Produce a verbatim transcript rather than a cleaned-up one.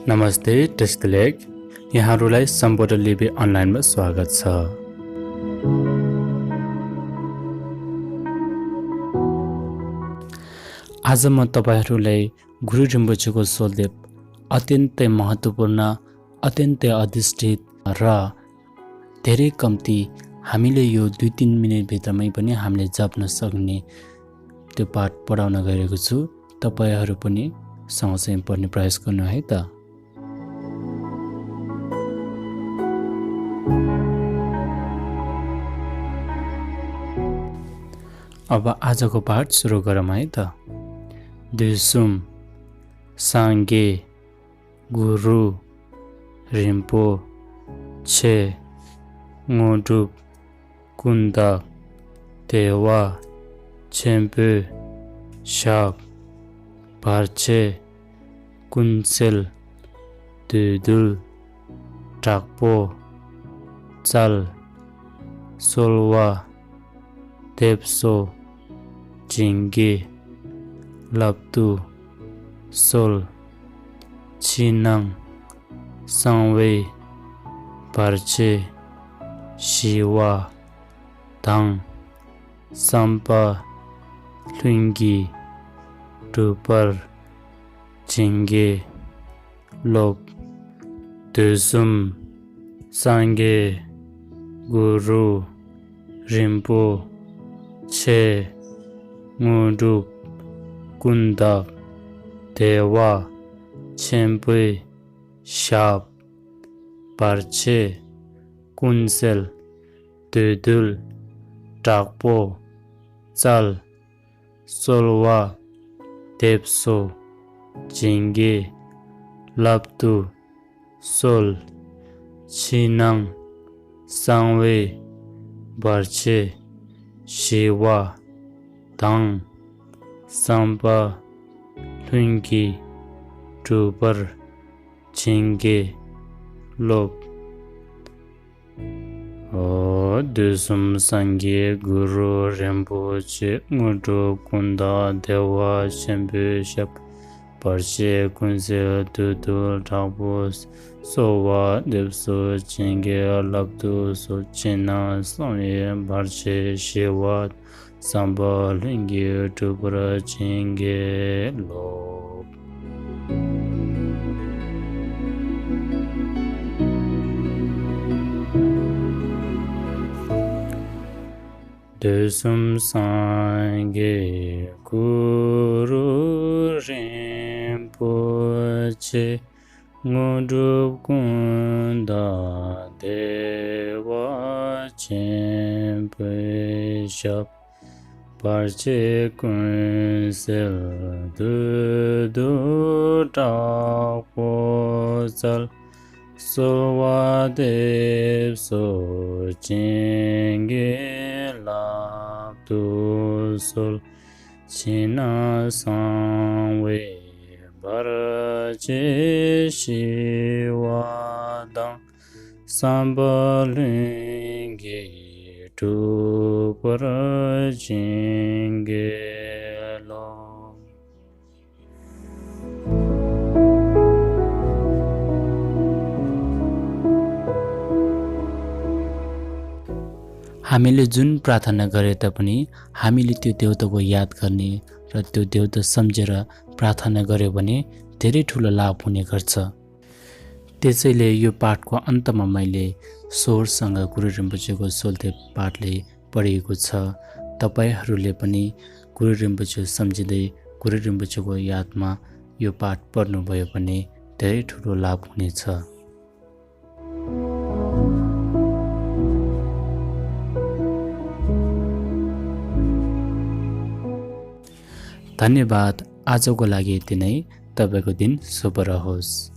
नमस्ते, test lake. यहाँहरूलाई सम्बोधन लिपि अनलाइनमा स्वागत छ। आज म तपाईँहरूलाई गुरु रिम्पोछेको सोलदेव अत्यन्तै महत्त्वपूर्ण, अत्यन्तै अधिष्ठित र धेरै कम्ती, हामीले यो दुई तिन मिनटभित्रमै पनि हामीले जप्न सक्ने त्यो पाठ पढाउन गएको छु। तपाईँहरू पनि सँगसँगै पढ्ने प्रयास गर्नु है त। अब आजको पाठ सुरु गरौँ है त। दुसुम, साङ्गे गुरु रिम्पोछे དངོས་གྲུབ་ཀུན་བདག་བདེ་བ་ཆེན་པོའི་ཞབས། བར་ཆད་ཀུན་སེལ་བདུད་འདུལ་དྲག་པོ་རྩལ། གསོལ་བ་འདེབས་སོ་བྱིན་གྱིས་བརླབ་ཏུ་གསོལ། ཕྱི་ནང་གསང་བའི་བར་ཆད་ཞི་བ་དང་། བསམ་པ་ལྷུན་གྱིས་གྲུབ་པར་བྱིན་གྱིས་རློབས། དུས་གསུམ་སངས་རྒྱས་གུ་རུ་རིན་པོ་ཆེ། དངོས་གྲུབ་ཀུན་བདག་བདེ་བ་ཆེན་པོའི་ཞབས། བར་ཆད་ཀུན་སེལ་བདུད་འདུལ་དྲག་པོ་རྩལ། གསོལ་བ་འདེབས་སོ་བྱིན་གྱིས་བརླབ་ཏུ་གསོལ། ཕྱི་ནང་གསང་བའི་བར་ཆད་ཞི་བ་དང་། བསམ་པ་ལྷུན་གྱིས་གྲུབ་པར་བྱིན་གྱིས་རློབས། ཨོ། དུས་གསུམ་སངས་རྒྱས་གུ་རུ་རིན་པོ་ཆེ། དངོས་གྲུབ་ཀུན་བདག་བདེ་བ་ཆེན་པོའི་ཞབས། བར་ཆད་ཀུན་སེལ་བདུད་འདུལ་དྲག་པོ། གསོལ་བ་འདེབས་སོ་བྱིན་གྱིས་བརླབ་ཏུ་གསོལ། ཕྱི་ནང་གསང་བའི་བར་ཆད་ཞི་བ། བསམ་པ་ལྷུན་གྱིས་གྲུབ་པར་བྱིན་གྱིས་རློབས། དུས་གསུམ་སངས་རྒྱས་གུ་རུ་རིན་པོ་ཆེ། དངོས་གྲུབ་ཀུན་བདག་བདེ་བ་ཆེན་པོའི་ཞབས། བར་ཆད་ཀུན་སེལ་བདུད་འདུལ་དྲག་པོ་རྩལ། གསོལ་བ་འདེབས་སོ་བྱིན་གྱིས་བརླབ་ཏུ་གསོལ། ཕྱི་ནང་གསང་བའི་བར་ཆད་ཞི་བ་དང་། བསམ་པ་ལྷུན་གྱིས་གྲུབ་པར་བྱིན་གྱིས་རློབས། हामीले जुन प्रार्थना गरे तापनि हामीले त्यो देवताको याद गर्ने र त्यो देवता सम्झेर प्रार्थना गर्‍यो भने धेरै ठुलो लाभ हुने गर्छ। त्यसैले यो पाठको अन्तमा मैले स्वरसँग गुरु रिम्पोछेको सोलदेव पाठले पढेको छ। तपाईंहरूले पनि गुरु रिम्पोछे सम्झिँदै गुरु रिम्पोछेको यादमा यो पाठ पढ्नुभयो भने धेरै ठुलो लाभ हुनेछ। धन्यवाद। आजको लागि यति नै। तपाईंको दिन शुभ रहोस्।